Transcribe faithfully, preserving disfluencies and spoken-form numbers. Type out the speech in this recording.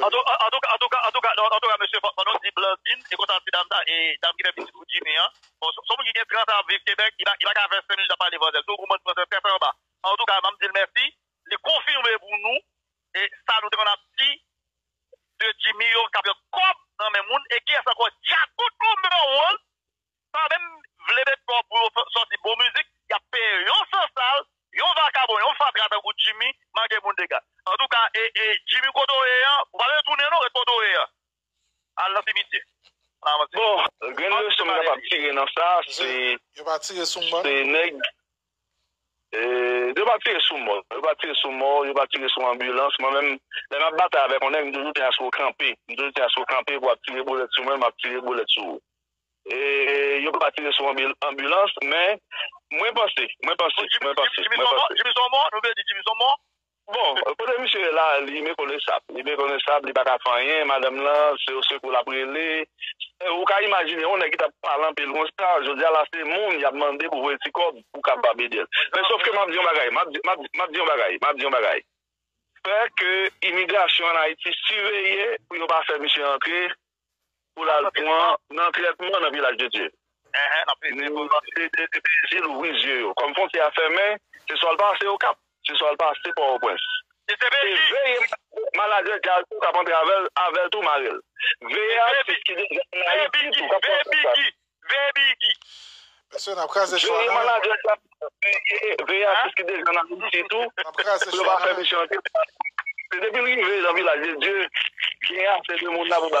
Antouka, antouka, antouka, antouka, non, antouka, mesye, fò, fò nou di Blandine, e konsa se dam sa, e dam ki fè pitit pou Jimmy an. Bon, se se yon moun ki gen trant an ap viv Kebèk, li pa, li pa ka fè senk minit ap pale fransè. Si w gen yon moun fransè, tèt anba. Antouka, m ap di l mèsi. Li konfime pou nou, e sa nou te konn ap di, de Jimmy yo k ap pran kòb nan men moun, e kiyès ankò? Djakout number one, pa menm vle met kòb pou yo fè, sòti bon mizik, y ap peye yon sansal, yon vakabon, yon fatra tankou Jimmy, mange moun dega. Antouka, e, e, Jimmy kote w ye an, ou pa retounen non, ret kote w ye an. Al nan simityè. Ann avanse. Bon, grenn leson m kapab tire nan sa, se, yo pa tire sou mwen. Se nèg, e, yo pa tire sou mò, yo pa tire sou mò, yo pa tire sou anbilans. Mwen menm, lè m ap batay avèk yon nèg, m toujou tyen asou kanpe. M toujou tyen asou kanpe pou ap tire bolèt sou mwen, m ap tire bolèt sou ou. E yo pa tire sou anbil-, anbilans, men mwen panse, mwen panse, mwen panse, mwen panse. Jimmy son mò, nou vle di Jimmy son mò? Bon, kote misye ye la, li mekonesab. Li mekonesab, li pa ka fè anyen. Madanm lan, se o sekou l ap rele. E, ou ka imajine, yon nèg ki t ap pale anpil konsa, jodi a la, se moun y ap mande pou voye ti kòb pou kapab ede l. Men sòf ke m ap di yon bagay, m ap di, m ap di, m ap di yon bagay, m ap di yon bagay. Fè ke imigrasyon ann Ayiti siveye pou yo pa fè misye antre, pou l al pran nan trètman nan Vilaj de Dye. Enhen, n ap veye pou yo. Se, se, se, se Dezi louvri zye yo. Kòm fwontyè a fèmen, se swa l pase Okap, se swa l pase Pòtoprens. E veye maladi djaz tou k ap antre avè l, avè l tou mare l. Veye atis ki deja ann Ayiti tou k ap pran kontak. Veye Biggie. Mesye, n ap kraze sou Veye Anayi. Maladi djaz, veye, veye atis ki deja ann Ayiti tou. N ap kraze sou Anayi. Pou yo pa fè misye antre. Se depi l rive nan Vilaj de Dye, gen ase de moun la pou ba l